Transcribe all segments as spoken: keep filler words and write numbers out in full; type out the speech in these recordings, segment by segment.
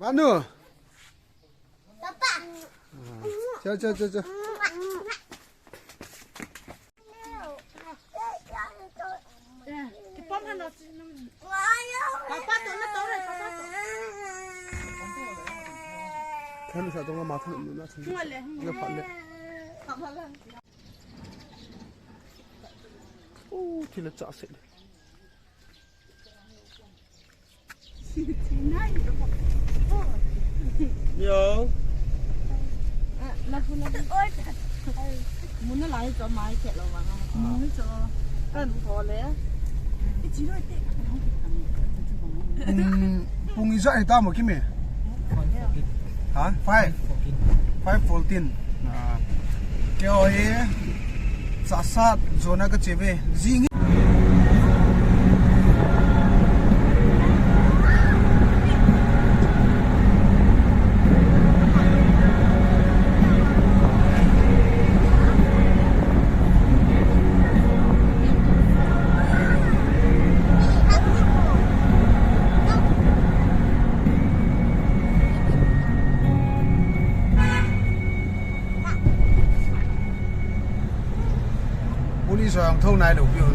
Manu. Papa. Cho, cho, cho, cho. Papa to na to le, papa to. Khan sa to ma than na than. Ngale. Na pha le. Papa la. Uh, thil a cha se. Yo. Muna lai cho mai ke lo wa. Muna cho. Kan ho le. Pung ija ita mo kimi. Ha? Five. Five fourteen. Ah. Keo hi. Sasat zona ka cheve. Zing. Police ho jong thou nai lou piu.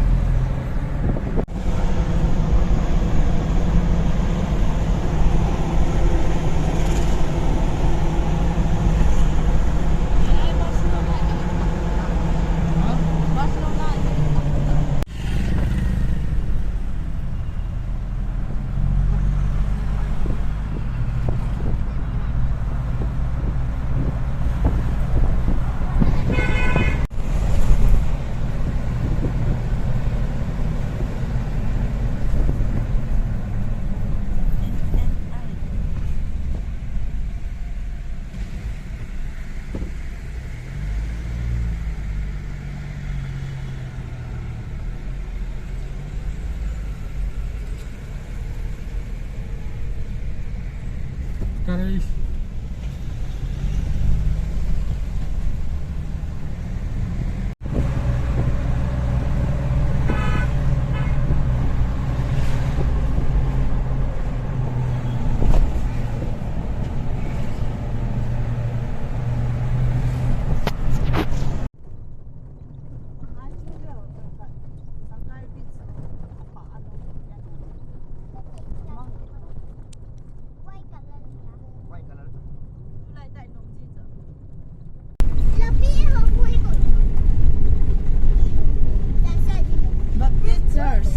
Baptist Church.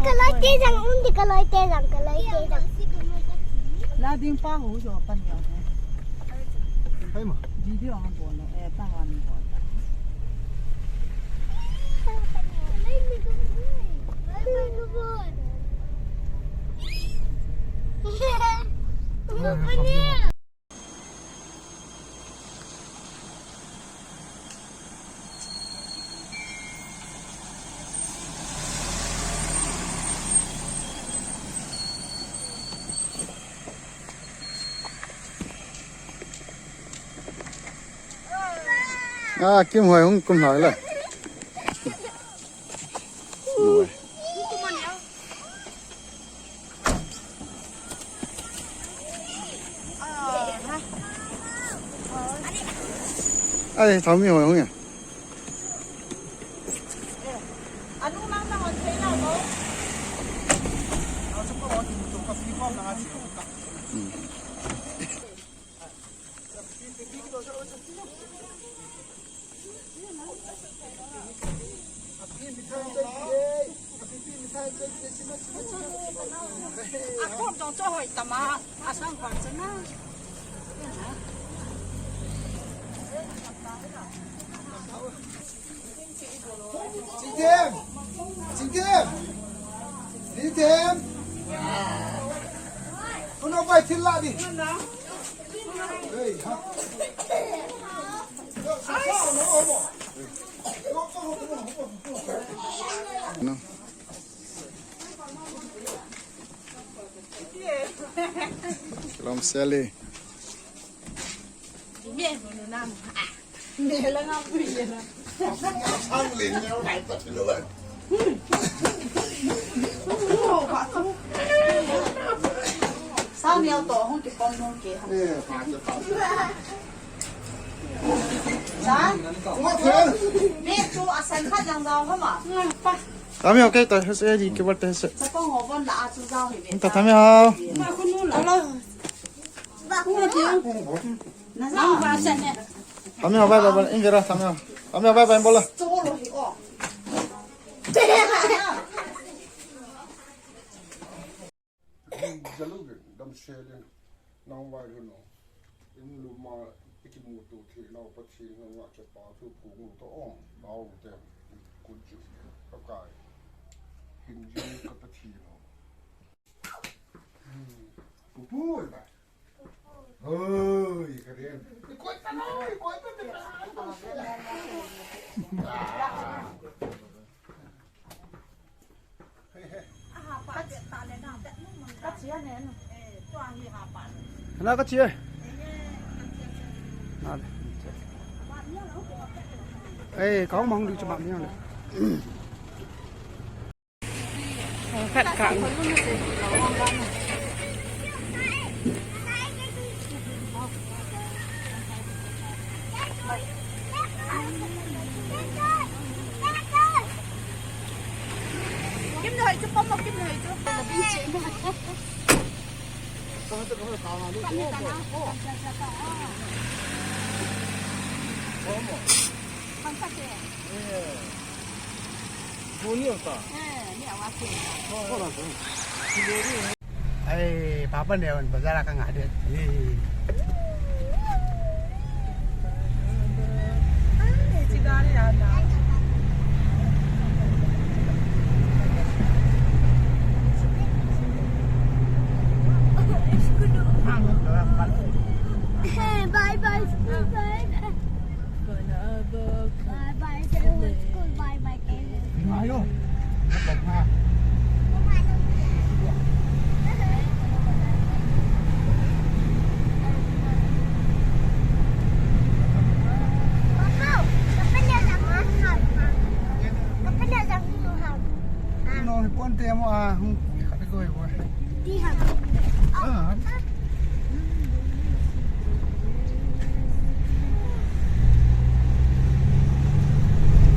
Kaloi te jang, um di kaloi te jang, kaloi te jang. La ding pa ho jo pan ya. Hai ma. Video ang bol no, eh, pa han bol. A, Kimhoi hung kum lai le. Ai, Thaomihoi hung e. Akon jong chu hoi tama, asang khon chu na. Chingthem! Chingthem! Chingthem! Uno pai thil la di. Hey, ha. No. Lom Sally. Me, no, no, no. Me la ngam pui na. Sang le ne, ai ta lo. Tami ho kei to hese di ke bate hese. Ta tami ho. Tami ho bye bye bye. In vera tami ho. Tami ho bye bye bola. Jalu ke dam sele nang vai lu no. In lu ma ikimu tu thi no pa thi no nga ke pa tu ku mu to ong. Tao te kun chu ka kai. Hin ju ka pa thi no. Pu pu ba. Oi, ka den. Koi ta no, koi ta. Hana ka chia. Ei, kau mang du chama ni le. Khat khat. Kim noi chu, pom kim noi chu. Ai, papa ne on bazar ka nga de. Bye bye, school, bye bye. Bye bye, school, bye bye. Ayo.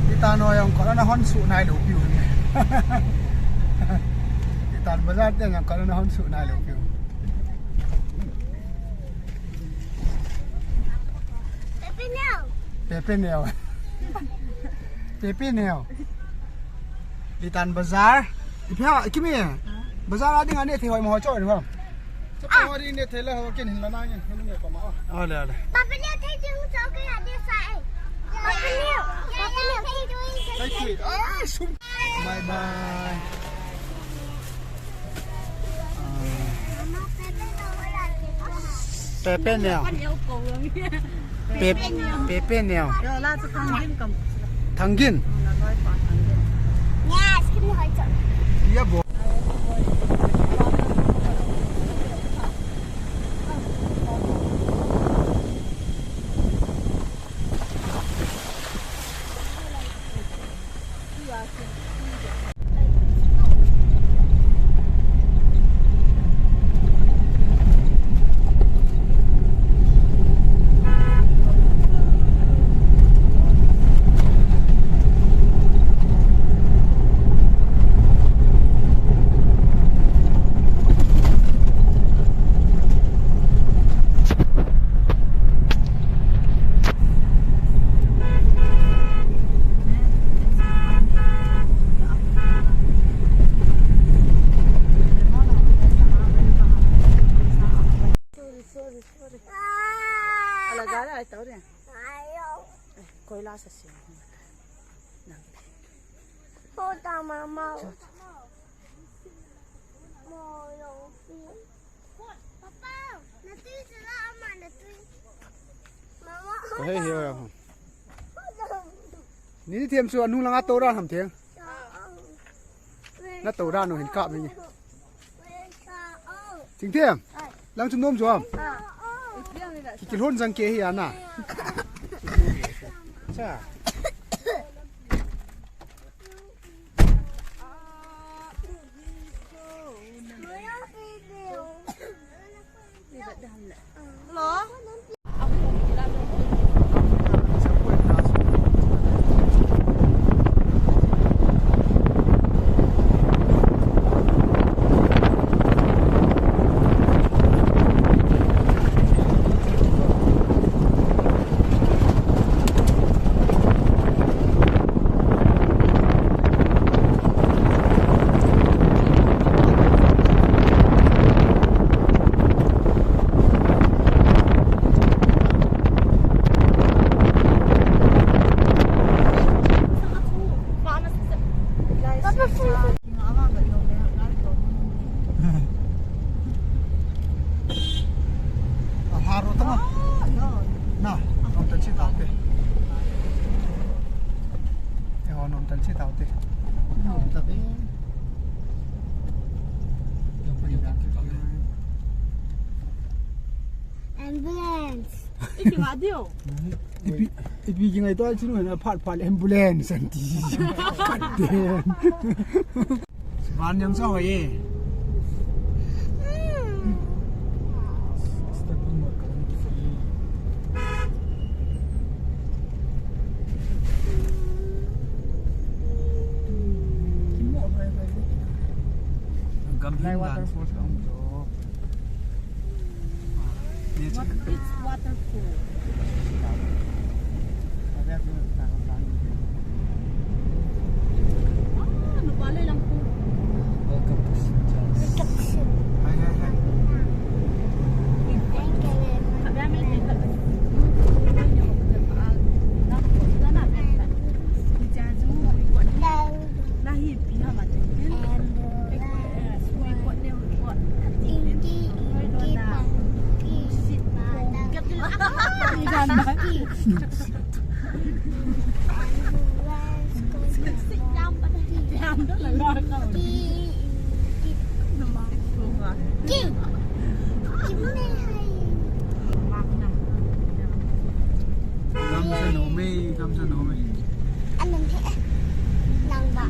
Itan noi jong kol ana hon suh nai lou piu. Itan bazar te jong kol ana hon suh nai lou piu. Pepe neo. Pepe neo. Pepe neo. Itan bazar. Ipia, kimi. Bazar a ding a nethei hoi mo hoi choi ni bang. Chapang a ding nethei la ho ken hin la na ngen, hin nge ko ma. Ale, ale. Papa neo thei ding cho ke ya de sa e. Papa neo. Papa neo thei ding. Thei ding. Ai, sum. Bye bye. Pepe neo. Pe-, Pepe neo. Thang gin. Ya, bo. Sorry, sorry, sorry. Ala gala ai tau de. Koila sa si. Nang. Hota mama. Papa, na tui sila ama na tui. Mama. Ko he he ya. Ni them chu anu langa to ra ham theng. Na to ra no hin kap ni. Chingthem. Lang chu nom chu ham. Ki, kilhon jang ke hi ana. Cha. Aharo tama. Na, nom tan chi tau te. E ho nom tan chi tau te. Nom ta be. Ambulance. Ipi ngai dio? Ipi, ipi kingai to chinu na phat phat ambulance anti. Phat den. Van jong sa hoi e. Gam lai hin dan. Waterfalls ka um jo. What, it's waterfall. Ah, nupa le lang po. Welcome to Saint John's. Hi, hi, hi. Kam sa nom e, kam sa nom e. Anong he? Nang ba?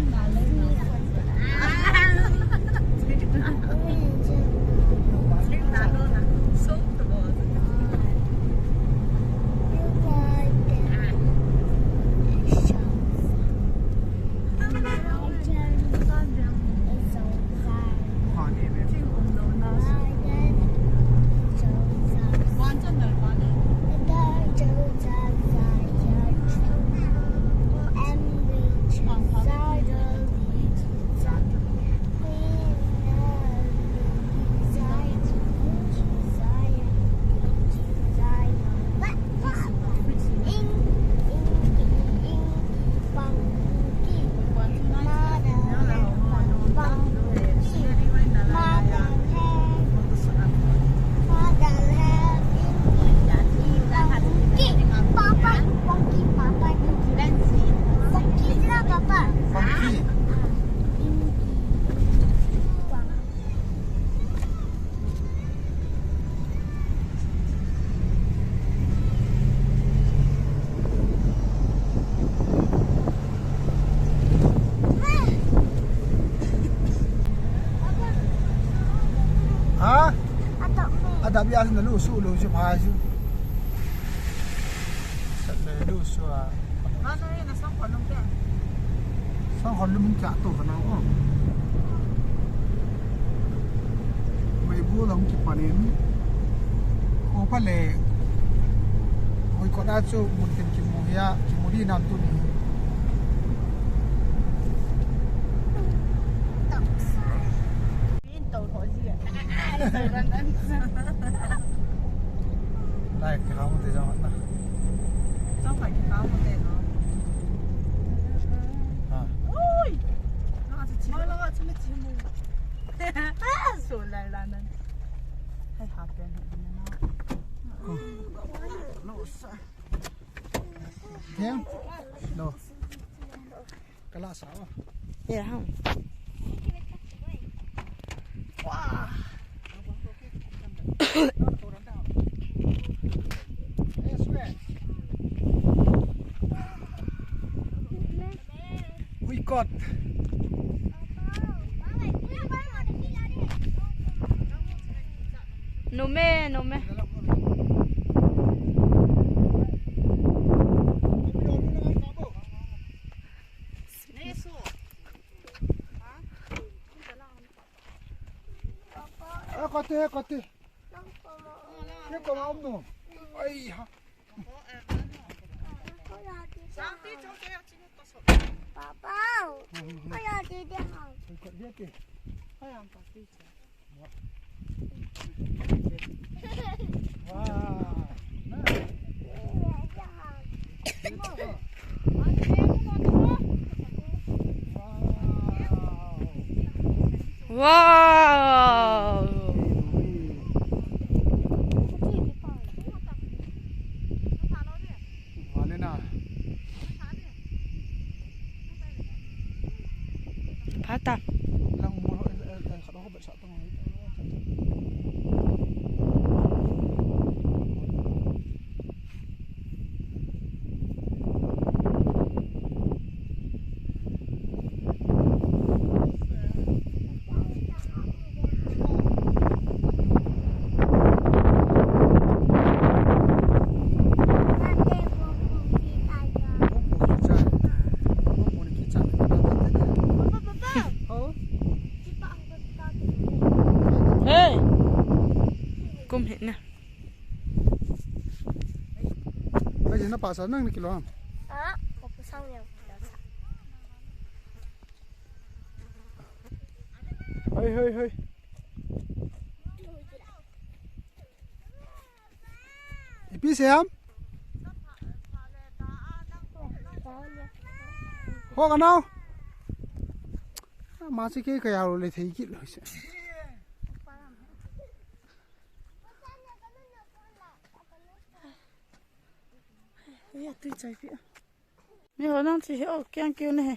Ha? Adap ya na lu su lu si pa su. Sa le lu su a. Sangkhol lum kya to kana o. Meibu la hung kipan in. Ko pha le. Hoi ko na chu mun tin kimu hia, kimu di nam tu ni. Lai, kiham te jong na. Jong ka kiham te no. Ha. Oi! Na chu chi. Ma la chu me chi mu. So lai la nan. Hai ha pen na. Lo sa. Kem? Lo. Kala sa. Ya, ha. Wah. We got. Nome, nome. Eh, kati, eh, kati. Ye koma um no. Ai ha. Papa. Ai, ya, di, di, ha. Ai, ya, di, di. Wow. Wow. Wow! Pha ta. Hey! Kum hi na. Ai, na pasa nang ni kilo ham? Ah, ko pusang niya. Hei, hei, hei. Ipi siam? Ho ka nau. Ma si ke ka ya lo le thei kit lo se. Ya tui chai pi. Mi ho nang chi hi o kiang kiu ne he.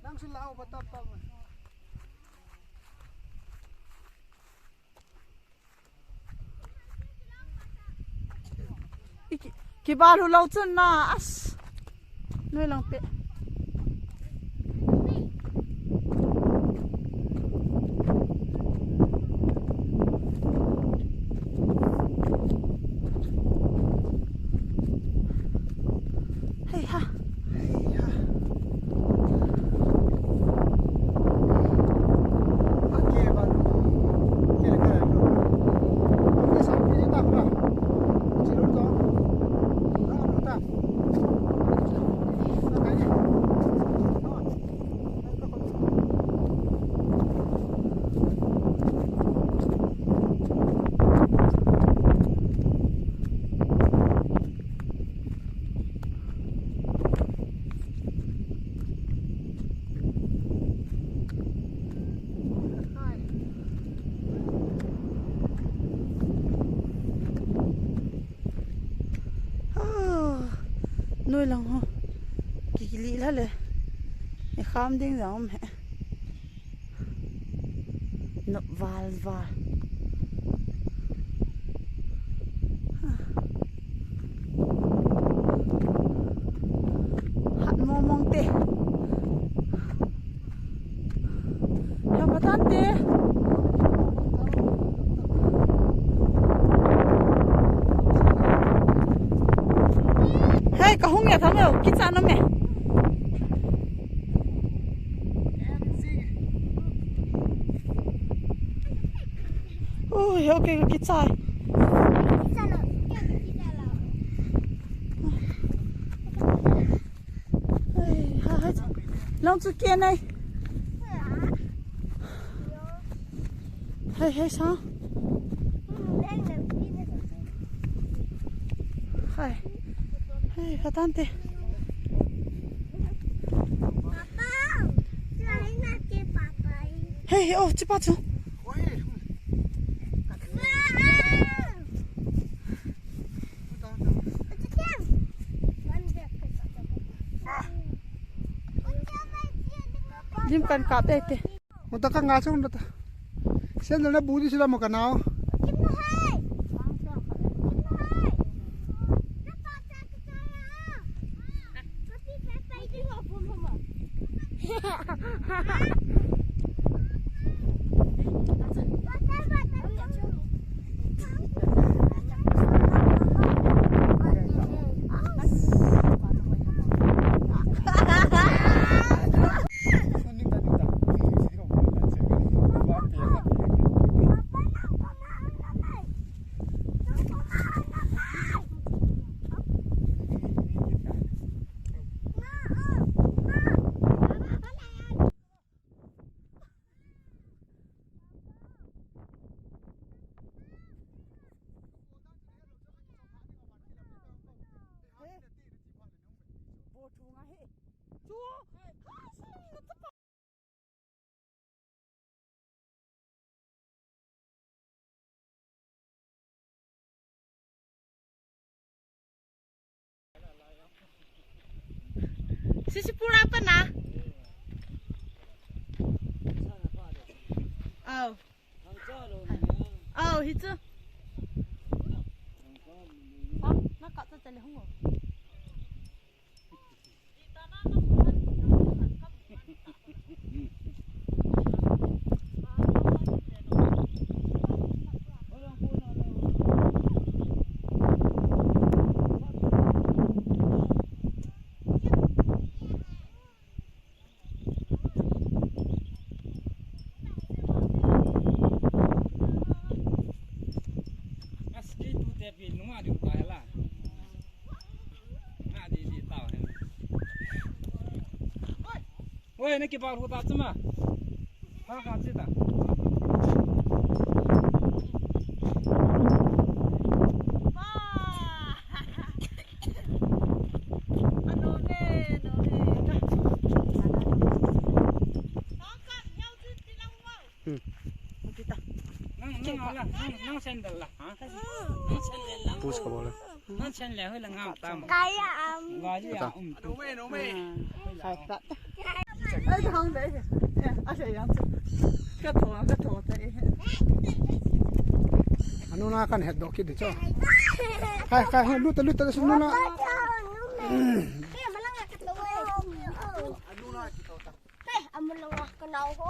Nang si lau pa tap tap. Iki, kibal hu lou chun na as. Noi lang pe. Hei ha. Hei ha. Ah, noi lang ho. Kikili la le. E kham ding jong um he. Nop val val. Hat mong mong te. Lom patan te. Hei, ka hung ya tham yo, kicha nom e. Ui, okay, ka kicha e. Hei, ha, ha. Lang chu kia nai. Hei, hei, sa. Hei. Hei, patan te. Hei, oh, chipa chu. Lim kan kap e te. Mo ta ka nga chung ta. Sen na bu di sila mo ka nao. Sisipura pana. Au. Au, hichu. Ah, na ka ta tele hung. Aski tu te pi nunga diu ta hela. Nga di di ta hela. Oi, na ki ba ru ta chuma. Ha ka chi ta. Hmm. Nang, nang, nang, nang sandal la, ha? Nang sandal la. Push ka bola. Nang sandal la, hoi la ngam tam. Kaya am. Kaya am. Anu me, anu me. Khai plat. Ai, thang de. A se yang. Ka tho, ka tho ta e. Anu na kan het do ki de cho. Khai, khai, lut, lut, lut, lut, lut. Anu na ki to ta. Hey, amu langa ka nau ho.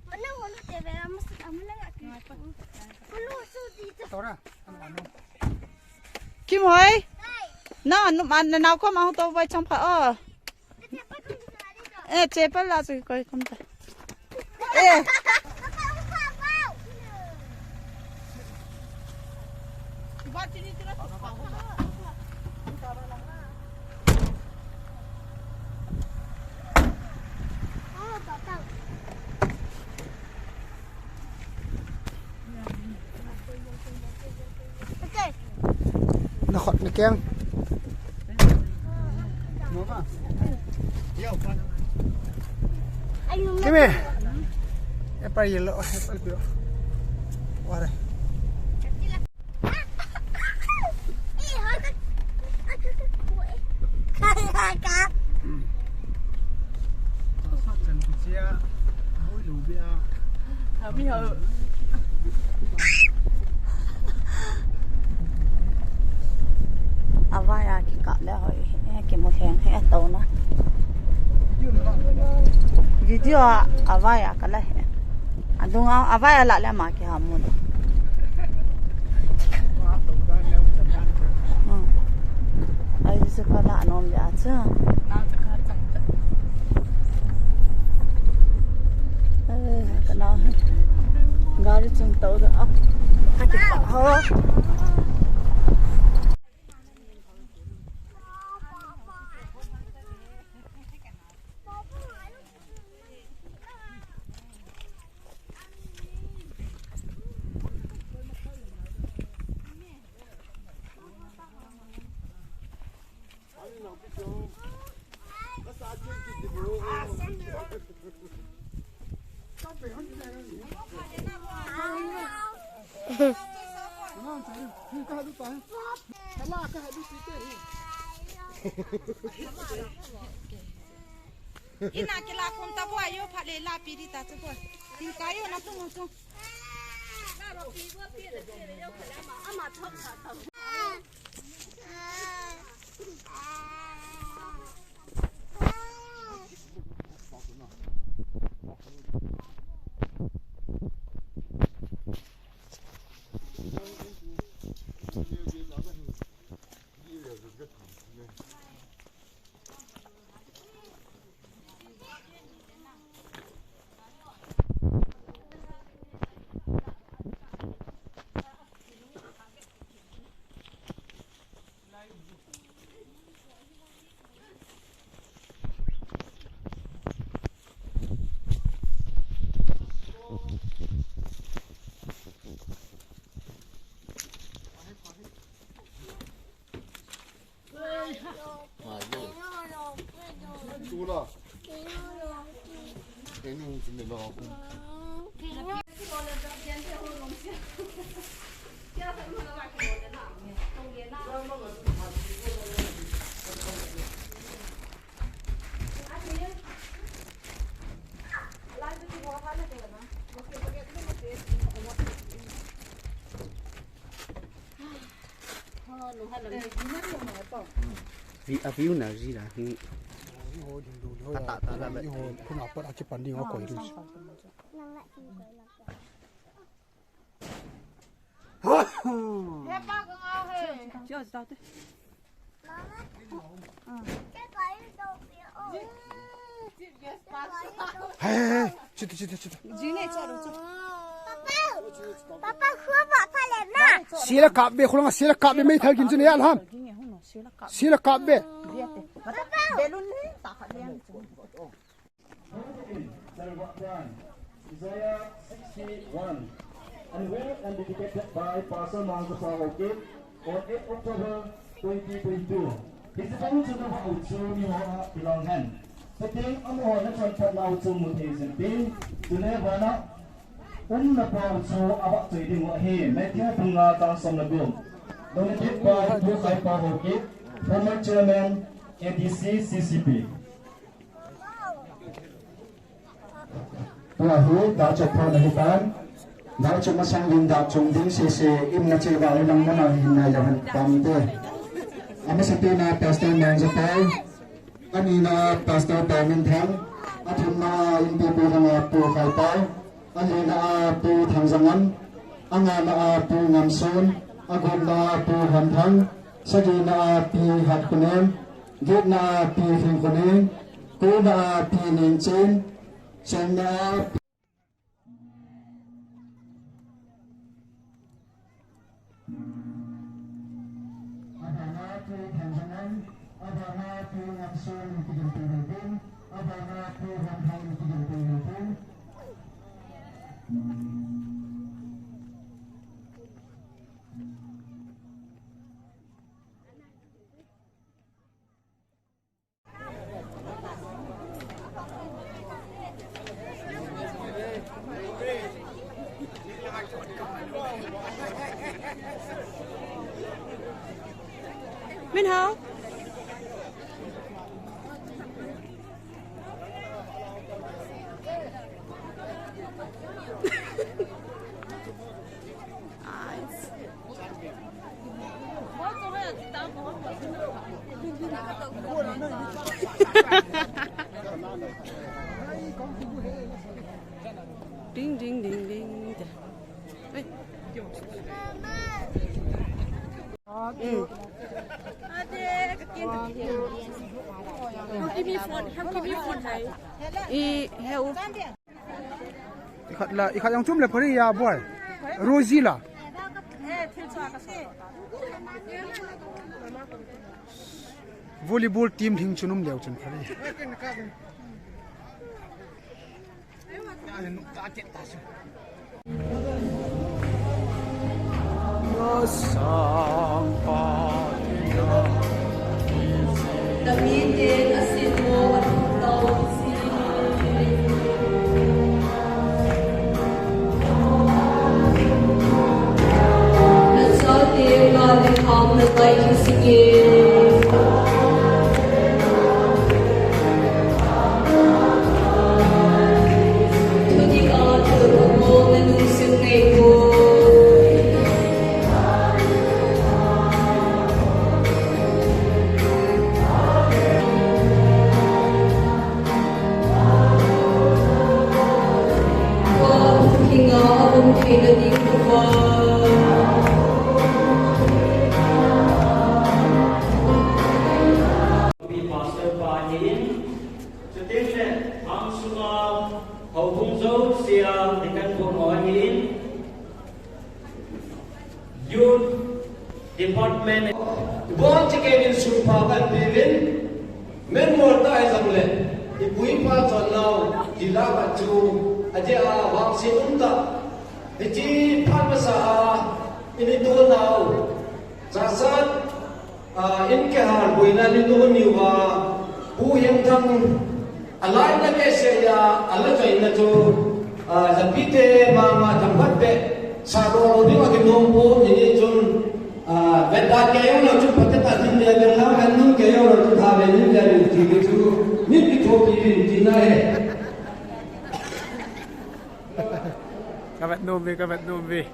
Mana ho lu te ve, amu, amu langa ka. Kulu su di ta. Tora, anu. Kim hoi? Na, nu, ma, na, nau ko ma ho to vai chang pha o. Eh, che pa la su koi kom ta. Eh. Na khut na keng. Kimi. Apple yellow, apple pure. Ware. Avai a kikap le hoi, eh, kimu heng he, to na. Video a, avai a kala he. Adung a, avai a la le ma ki ha mu le. Hmm. Ai, se kala nom le a cha. Eh, ka nau. Gari chung to da. Ah. Ka ti pa ho. Ina kila kum ta bo ayo pha le la pi di ta chu bo. Tin ka yo na tu mo chu. Vi-, a view na ji la. Hmm. Ata ta la ba. He pa ka nga he. Chia chia te. Hey, hey, hey. Chita, chita, chita. Papa, papa, khuwa ba pha le na. Sila kap be, khulanga sila kap be, meithal gin chun ya alham. Sila kap be. Papa. Balloon le, ta kha le. Isaiah sixty-one, unveiled and dedicated by Pastor Mangkasa Haokip on eighth October twenty twenty-two. His devotion of Auchu Miho Bilong Hen. Fitting Amuho Nachon Patnau Chu Muthi Zinpin, Tunevana, Umna Pau Chu Abak Chui Ding Wahi, Matthew Bunga Tang Som Lagum. Donated by Pu Khai Pau Haokip, former chairman, A D C C C P. Tua hi, dah chok pho na hi tan. Dah chok masang ding, dah chok ding, se se, im na che ba, nang mana hin nai la han pam te. Ama sa pe na Pastor Nang Japai. Ani na Pastor Pamin Thang. Athum na in pe pe na Pu Khai Pai. Alina a Pu Thangzangan, angana a Pu Ngamson, agupna a Pu Hanthang, sagina a Pi Hatkunen, getna a Pi Thingkunen, kona a Pi Nengchen, chenna a Pi Abana Pu Thangzangan, abana Pu Ngamson, tigil tigil din, abana Pu Hanthang, tigil tigil din. Min Hao. Nice. Ding, ding, ding, ding. Hey. Mm. How give me phone? How give me phone? Hey. I, hey, oh. Ikhat la, ikhat jong chum le pari ya boy. Rosie la. Volleyball team hing chun um leu chun pari. Pastor pa ahin, chuteng le, housunga, houbung jouse a, deacon pa ho ahin, Youth Department. Ibon chikei in sunpha kahin peuvin, member tah hijongle, ipu ipa chonnau, tila khat chu, ajeh a vangset umtah, hiche phat masa a, ini tonau, Chassad, Ah, in kihal boina ni tuni uva, Pu Hemthang, alai na kei se ya, ala chai na chu, ah, japi te mama themkhat beh, sa ro ro ding a kinom pon, hijeh chun, ah, veda kei jong lou chu phatecha ding le, veda kei jong lou chu tha ve ding le, ti ve chu, mi kithopi ding tina ahi. Ka vet nom ve, ka vet nom ve.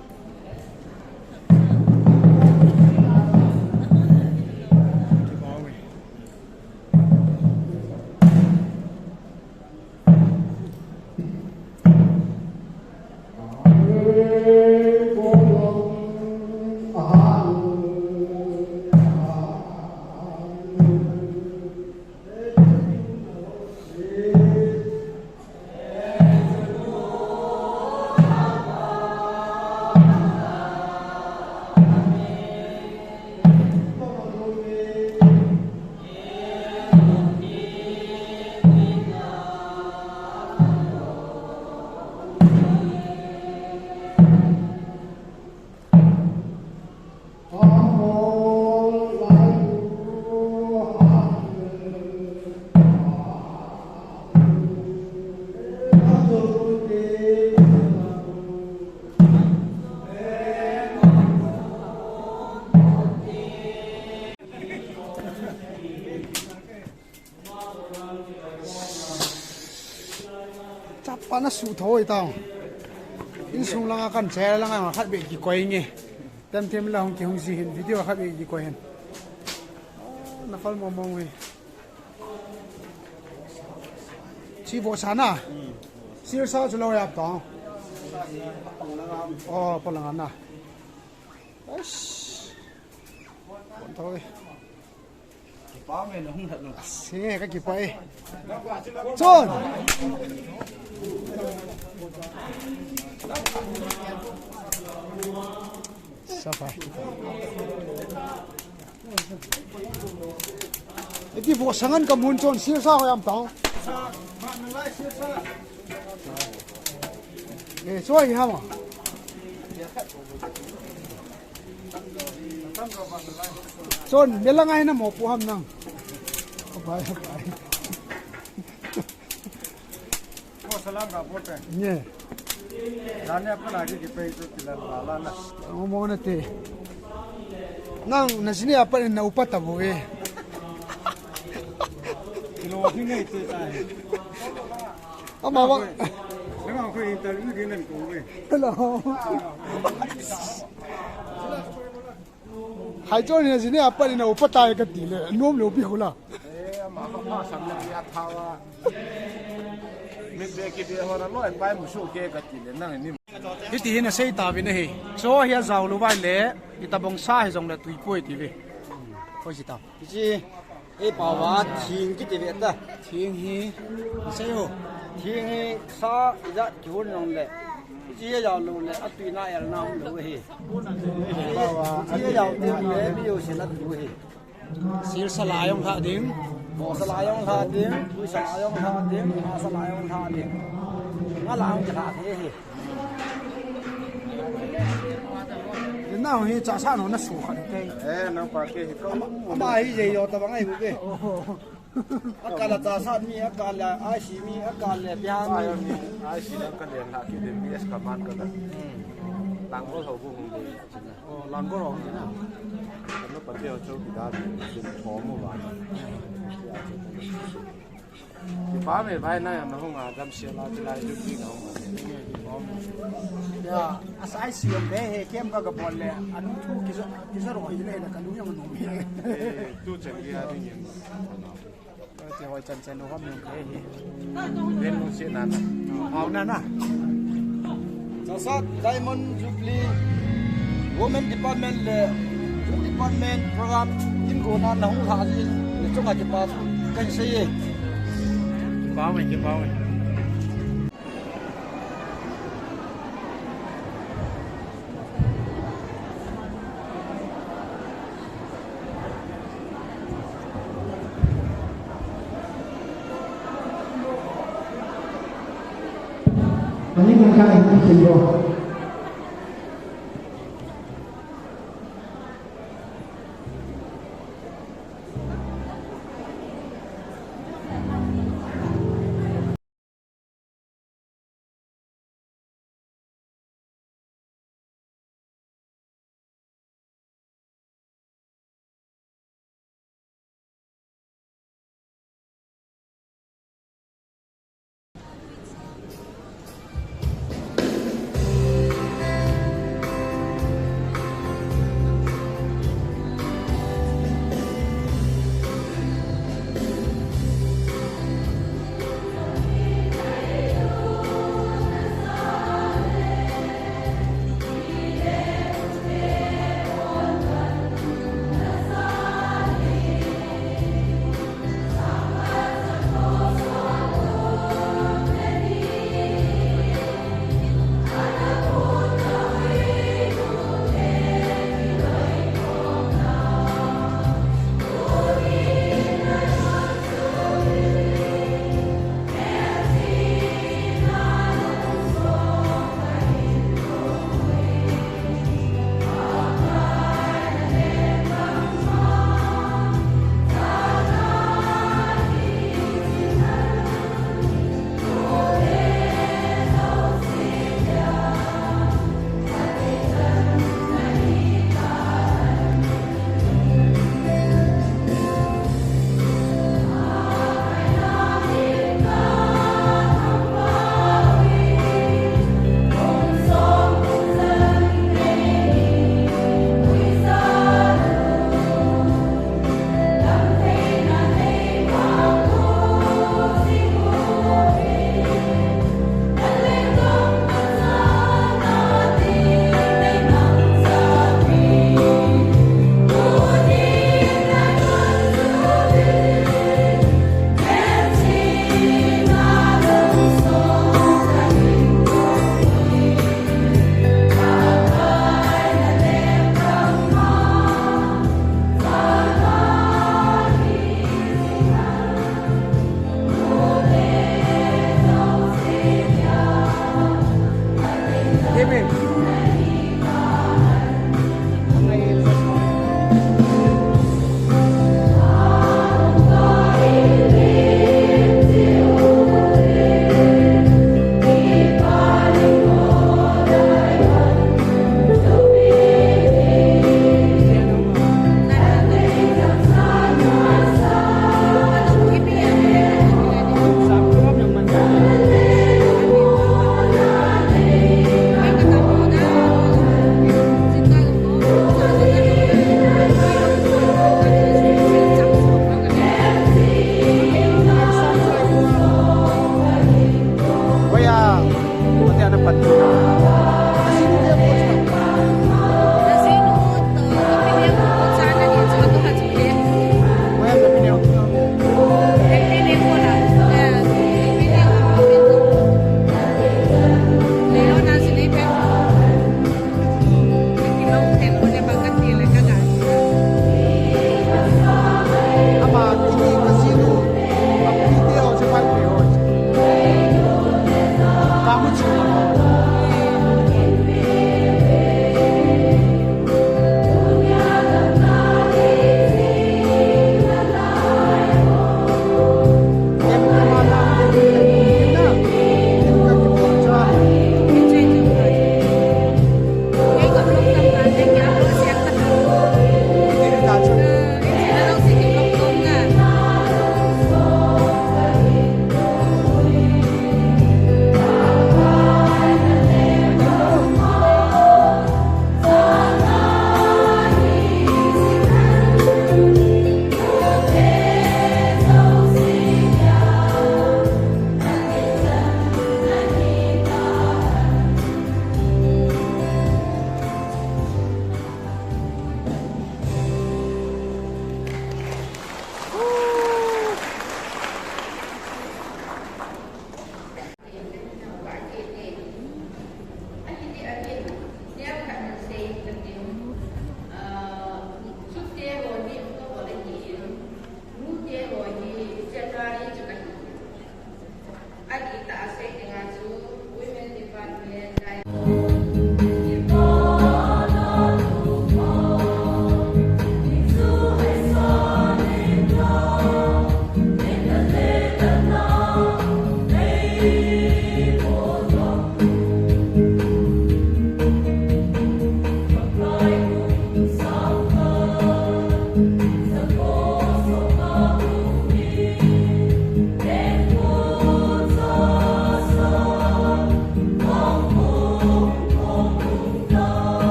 Chapa na su thoi tao. Insung langa kan che langa khat be kikoi nge. Tem tem la hung ki hung ji hin video khat be kikoi hin. Na fal mo mo nge. Chi bo sa na. Sir sa chu lo yap tao. Oh, pa langa na. Eish. Bon thoi. Kipa me na hung that lo. Ase, ka kipa e. Chon. Sapa. Iti bo sangan ka mun chon sir sa ho yam tao. Eh, so hi hama. Chon, melang ai na mo pu ham nang. Bye, bye. Ko salam ka bote. Nye. Dane apa lagi kita itu tidak lala lah. Mo mo na te. Nang na sini apa na upa tabo e. Kilo hinga itu tai. Ama wa. Nang ko interview din ko e. Hello. Hai chon hi jine apa ni na upa tai ka ti le, nom lo pi khula. Eh, ama pa sam na ya thawa. Mi be ki be ho na loi pai mu su ke ka ti le nang ni. Hiti hin a sei ta vin ahi. Cho hi a jao lo vai le, i ta bong sa hi jong le tui poi ti ve. Poi si ta. Hichi, ei pao va thing kiti ve ta. Thing hi, i sei ho. Thing hi sa i ja ki hun jong le. Hichi a jao lo le, a tui na el na um lo hi. Hichi a jao te le, bi yo se na tu hi. Sir sa la jong lha ding. Bo sa la jong lha ding, tui sa la jong lha ding, ma sa la jong lha ding. Nga la jong lha the hi. Nau hi cha sa no na su khan te. Eh, nau pa ke hi ko. Ama hi je yo ta bang ai bu ke. Akala cha sa mi, akala ai si mi, akala bia mi. Ai si na ka le na ki de mi es ka man ka da. Tang ko ho bu hung de. Oh, lang ko ho na. Ka no pa te ho cho ki da de. Ko mo ba. Kipa me bhai na yang na hung a dam se la ti lai ju ti na hung. Ya, asai si yong be he kem ka ka bol le, anu thu ki sa, ki sa ro hi le na ka lu yang no me. Eh, tu chen ki a ding yin. Ti hoi chan chen no ham yong be he. Ben no se na na. Hao na na. Chassad Diamond Jubilee Women Department le Youth Department program in ko na na hung lha ji ni chunga kipa kan sei e. Kipa mai, kipa mai. Mani mangka ni simbo.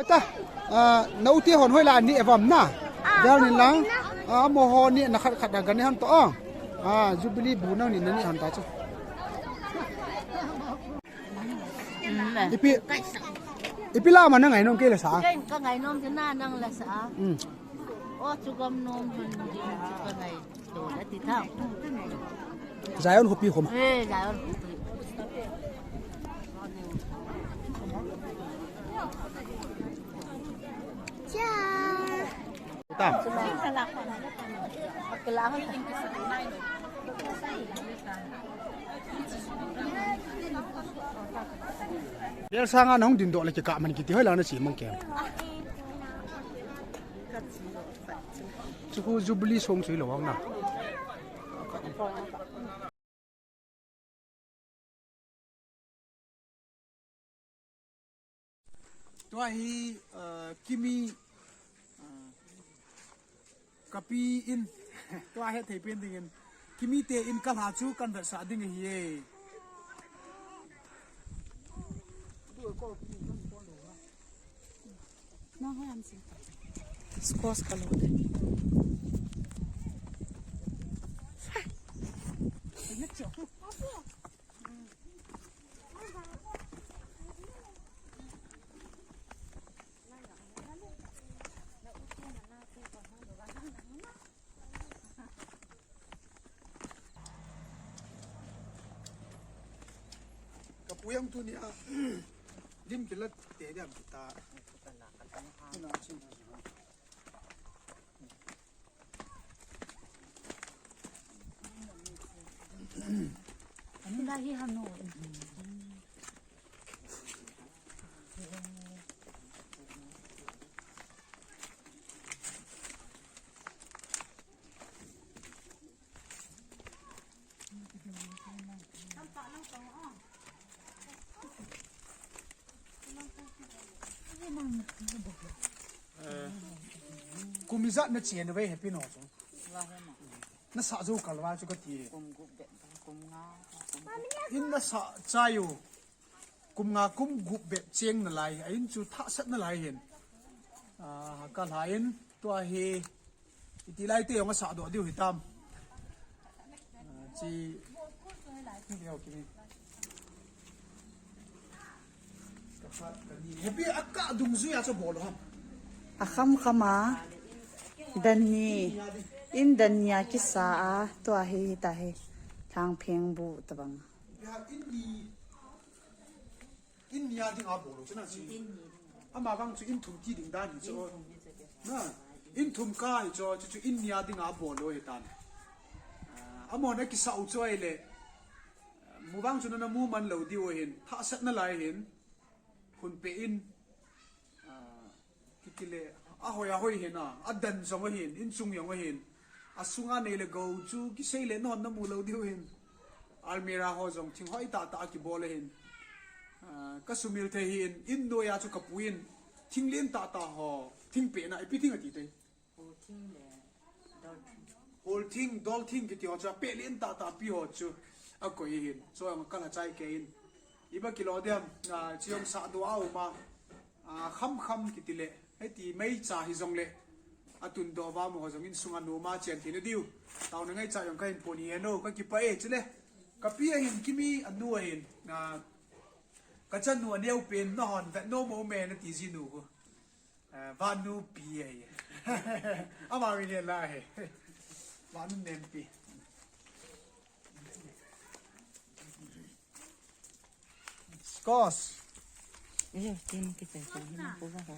Ta, ah, nau ti hon hoi la ni evam na. Dal ni lang. Ah, mo ho ni na khat khat da gani han to, ah. Ah, Jubilee bu nang ni na ni han ta chu. Ipi, ipi la ma na ngai nom ke la sa. Ka ngai nom chu na nang la sa. Mm. O chu gam nom hun din chu ka ngai. Zion khopi khoma. Eh, Zion khopi. Cha. Ta. Bel sanga nahung din doh le kikah man kiti hoi la na chi mang kem. Chu khu Jubilee song sui lo ang na. Tua hi, uh, Kimi, uh, kapi in, tua he thei pen ding in, Kimi te in ka la chu kan vetsah ding ahi e. Squash ka lo de. Ka pu jong tuni a lim kila te diam kita. Eh, kum ijat na chen ve happy no chu. Na sa jo kalwa chu ka ti. Kum gup be, kum nga, kum gup. In na sa cha yo. Kum nga kum gup be cheng na lai, a in chu thasat na lai hin. Ah, ka la in tua hi. Iti lai te jong a sa doh diu hitam. Ah, chi. Ni leo ki ni. Ka khat ka ni. Happy a ka dungjuia chu bol ham. A kham kham a. Dan ni. In dan ni a kisa a. Tua hi ta hi. Thang pheng bu tabang. Ya in ni. In ni a ding a bol u chu na chi. Ama vang chu in thum ti ding dan hi chu. Na, in thum ka hi chu, chu, chu in ni a ding a bol u hi tan. Ah, amo na kisa u chu ai le. Mu vang chu na na mu man lo diu hin, thasat na lai hin. Hun pe in. Ah, Kiti le, a hoi, a hoi hin a, a dan jong ahin, in chung jong ahin. A sunga nei le gou chu kisei le non na mu lo diu hin. Almirah ho jong thing hoi tah tah a kibol ahin. Ah, ka sumil thei hin, in noiya chu ka pu in. Thing lentah tah ho, thing pehna, ipi thing ati tai. Hol thing le dol thing. Hol thing, dol thing kiti ho chu, apeh lentah tah pi ho chu akoi ahin. Chu jong kala chai kei in. Iba kilo diam, a, chu jong sahdoh a um a. A, kham kham kiti le, hiti meicha hijongle, atun doh va mo ho jong insunga nom a chen thei na diu. Taona ngaicha jong kahin phong ahi e nu, kakipah e chule. Kapi ahin, Kimi anu ahin. A, kachanu aneo pen, nahon vet nom mo me nati ji nu ko. A, Vanu pi ahi. Ama mi le la he. Vanu nempi. Squash. Eh, tin kita ko na ko ba ho.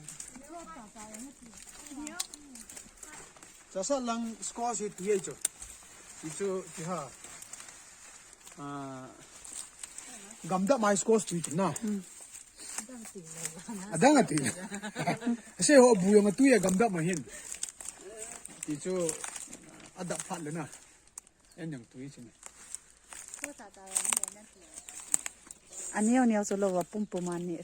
Chasat lang squash hi ti ahi chu. Ti chu ti ha. Ah, gamdap mai squash ti chu na. Hmm. Adang ati. Ase ho bu jong atui a gamdap mai hin. Ti chu adap phat le na. En jong tui chu ni. Aneo neo chu lou a pum pum ani.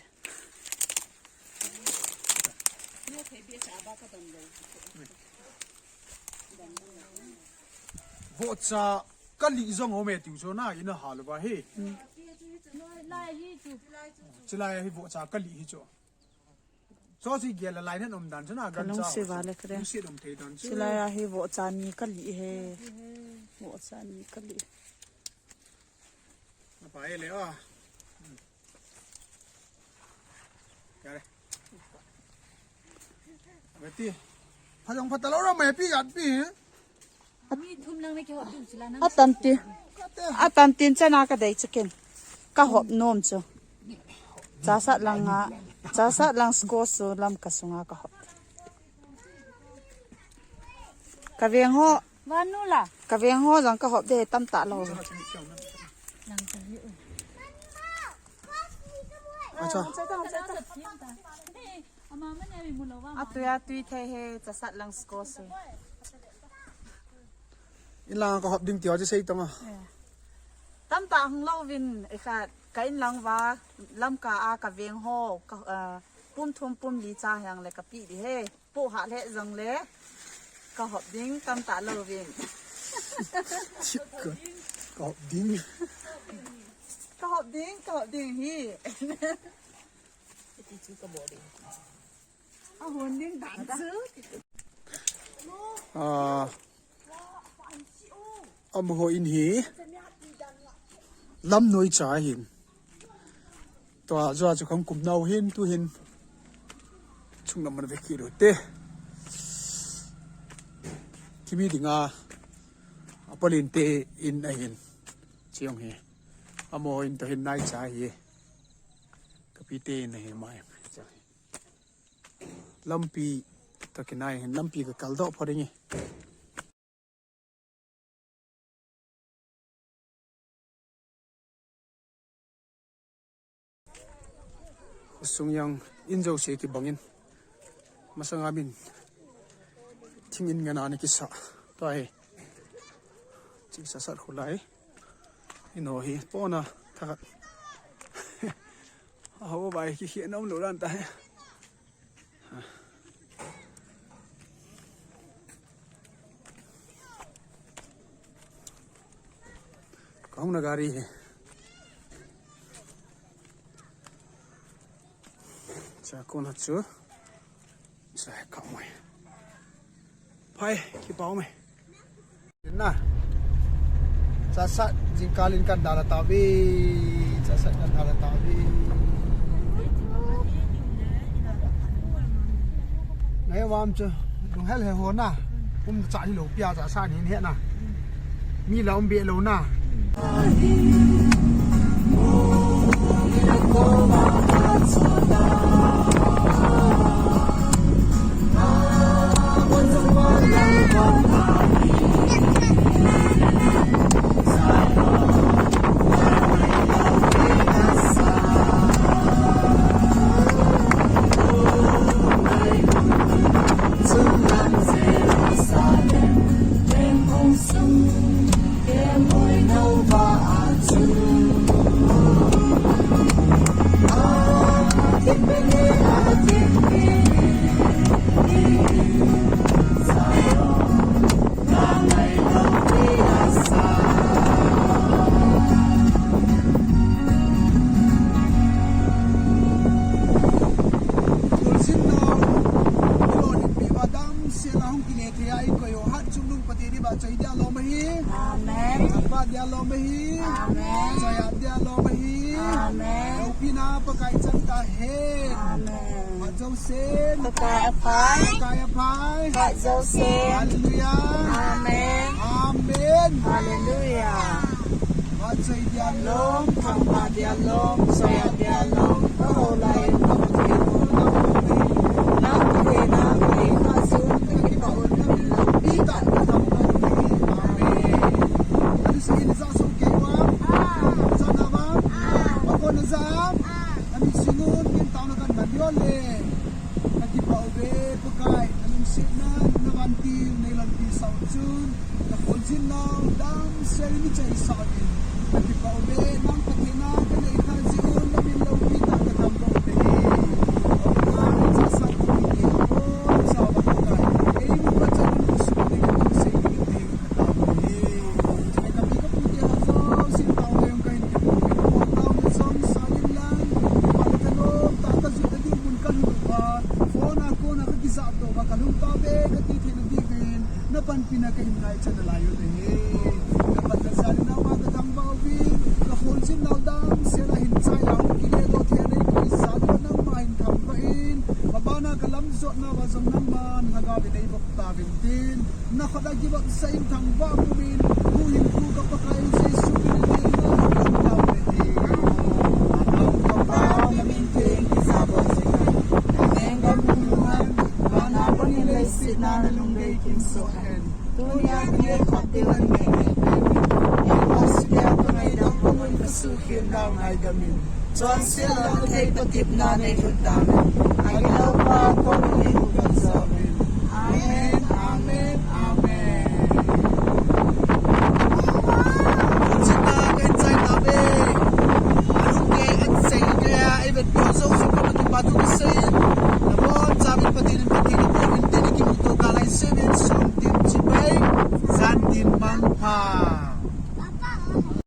Vohcha kali jong ho me tiu chu na ina ha lou va hi. Hmm. Chilai hi vohcha kali hi chu. Chu si gel a lai nan um dan chu na gan cha. Kalungset va le kre. Lungset um thei dan chu. Chilai a hi vohcha ni kali he. Vohcha ni kali. Apa e le a. Ya le. Beti. Phajong phatalou ra mai pi gat pi. Atam tin. Atam tin chana kadei chu ken. Kahop nom chu. Chasat lang a. Chasat lang squash chu Lamka sunga kahop. Kaveng ho. Vanu la. Kaveng ho jong kahop de tamtah lou. Acha. Atui atui thei he, chasat lang squash he. Inlang kahop ding ti ho chu sei tong a. Eh. Tamtah hung lou vin, eh, khat, ka inlang va, Lamka a kaveng ho, ka, ah, pum thum pum li cha hiang le kapi di he. Pu ha le jong le. Kahop ding, tamtah lou vin. Chip ka. Kahop ding. Kahop ding, kahop ding hi. Iti chu ka bol ding. A hon ding dan chu. Ah, amaho in hi lam noi cha hin. Tua jua chu khang kum nau hin tu hin. Chung lam man ve ki ru te. Kimi dinga. Apalin te in ahin. Chiong hi. Amaho in to hin nai cha hi. Kapi te in ahi mai. Lampi ka kinai hin, lampi ka kaldoh pha ding e. Khosung jong in jouse kibang in. Masanga min thing in ngana ni kisa. Tua hi. Ching sasat khulai. Ino hi pona thakat. Aho bai ki hi nom lo dan ta hi. Kahung na gari hi. Cha kon ha chu. Sa ka mai. Phai, kipau mai. Na. Chasat jingkah in kan dalha tauve. Chasat kan dalha tauve. Ngai vam chu. Lunghel he ho na. Um cha hi lo pia chasat hin he na. Mi la um be lo na. Thei a ikoi u hatchungnung Pathen iba choi dia lom ahi. Amen. Apa dia lom ahi. Amen. Choi a dia lom ahi. Amen. Loupina Pakai chang tahen. Amen. Phat jousen Pakai aphai. Pakai aphai. Phat jousen. Hallelujah. Amen. Amen. Hallelujah. Vachoi dia lom, thangvah dia lom, choi a dia lom, aho lai, aho thei, aho thei, nang thei, nang thei, kha jun, kakipah un, kamin loupi tah, kathangvah un. Amen. Anu si in sa so kei wa? Sa na wa? Ako na sa? Ani sinun, kin tao na kan man yo le. Kakipah uve Pakai, nalungsetna, navantil, neilanpi sau chun, nakholjin nau, damsel in ichaisah uvin. Kakipah uve, nang Pathen a kanei kha jeh un, namin loupi tah kathangvah uve. Pakai, chasa pi te, o, sa va Pakai, eimu pachan in kusuk nei, kusei nei, Amen. Napanpina ka himnai chana lai u te. Napanna jal in nangma kathangvah uvin, kakholjin nau damsel a hin chai a hung kile doh thei a neikoi sah diuva nangma hin thangvah in, mabana kalamjotna uva jong nangman lhagao vin eivop tauvin tin. Nakhut a kivopsah in thangvah pumin, tuhin tu ka Pakai Jesu min in na thangvah uve. Adang ka Pa, namin theng kijabol jing hen. Naleng gam hung lhung hen, vana bangin leiset a nalungdei kinsoh hen. Tunia kile khat diu nangin eipe in. Eiho seh a kangaidam bang un kasuhkhel nau ngaidam in. Chonset louthei patepna neilhun tauvin. Agilou Pa, kou min in kajauvin. Amen.